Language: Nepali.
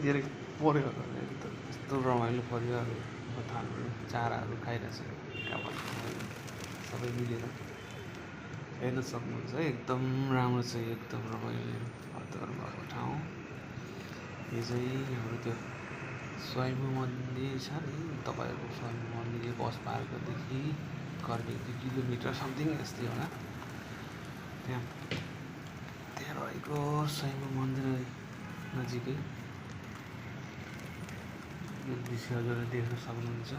धेरै पऱ्यो एकदम यस्तो रमाइलो परिवारहरू थालहरू चाराहरू खाइरहेछ सबै मिलेर हेर्न सक्नुहुन्छ है। एकदम राम्रो छ, एकदम रमाइलो वातावरण भएको ठाउँ। यो चाहिँ हाम्रो त्यो स्वयम्भू मन्दिर छ नि, तपाईँहरूको स्वयम्भू मन्दिर बस पार्कदेखि करिब 2 किलोमिटर समथिङ यस्तै होला। त्यहाँ रहेको स्वयम्भू मन्दिर नजिकै यो दृश्यहरू देख्न सक्नुहुन्छ।